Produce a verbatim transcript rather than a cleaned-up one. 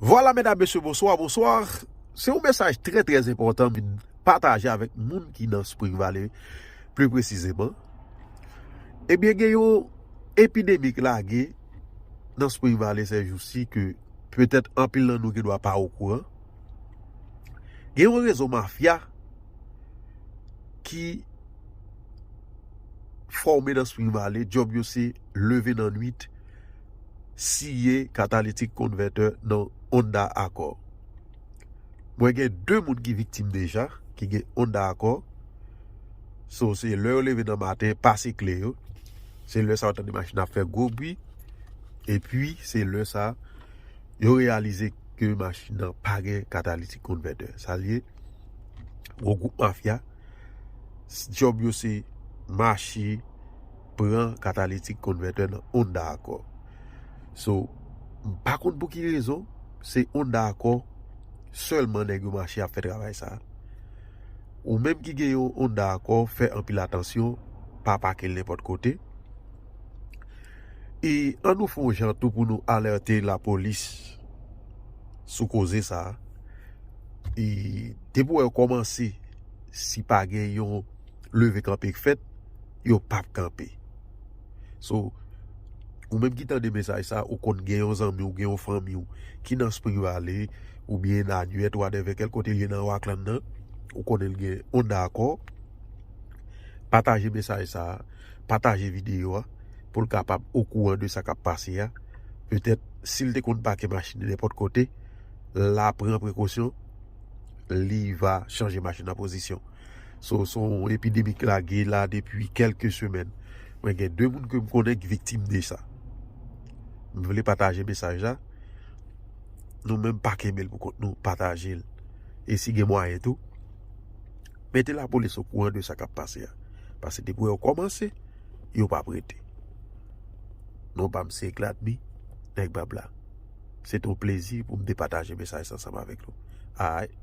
Vwala, medam, mesye, bonswa, bonswa. Se yon mesaj trè, trè enpòtan m vin pataje avèk moun ki nan Spring Valley, pli presizeman. Ebyen, gen yon epidemi k lage nan Spring Valley sèjousi ke petèt anpil nan nou gendwa pa okouran. Gen yon rezo mafya ki fòme nan Spring Valley, djòb yo se leve nan nwit, siye katalitik konvètè nan Honda Accord. Mwen gen de moun ki viktim deja, ki gen Honda Accord. So, se lè yo leve nan maten, pase kle yo. Se lè sa yo tande machin ap fè gwo bri. Epi, se lè sa yo reyalize ke machin nan pa gen katalitik konvètè. Sa l ye, yon gwoup mafya, djòb yo se mache pran katalitik konvètè nan Honda Accord. So, m pa konn pou ki rezon, se Honda Accord sèlman nèg yo mache ap fè travay sa. Ou menm ki gen yon Honda Accord, fè anpil atansyon, pa pake l nenpòt kote. E ann nou fè yon jan tou pou nou alète lapolis sou koze sa. E depi w wè yo kòmanse, si pa gen yon leve kanpe k fèt, yo p ap kanpe. So, ou menm ki tande mesaj sa, ou konn gen yon zanmi w, gen yon fanmi w ki nan Spring Valley, oubyen Nanette, whatever, kèl kote l ye nan Rockland nan, ou konnen l gen Honda Accord, pataje mesaj sa, pataje videyo a, pou l kapab okouran de sa k ap pase a. Petèt, si l te konn pake machin nenpòt kote, l a pran prekosyon, li va chanje machin nan pozisyon. So, se yon epidemi k lage la depi kèlke semèn. Mwen gen de moun ke m konnen ki viktim de sa. M vle pataje mesaj la. Nou menm pa kenbe l pou kont nou, pataje l. E si gen mwayen tou, mete lapolis okouran de sa k ap pase a. Paske depi yo kòmanse, yo p ap rete. Non pa m se Eklatmi, nèg Bab la. Se te yon plezi pou m te pataje mesaj sa ansanm avèk nou. Alright.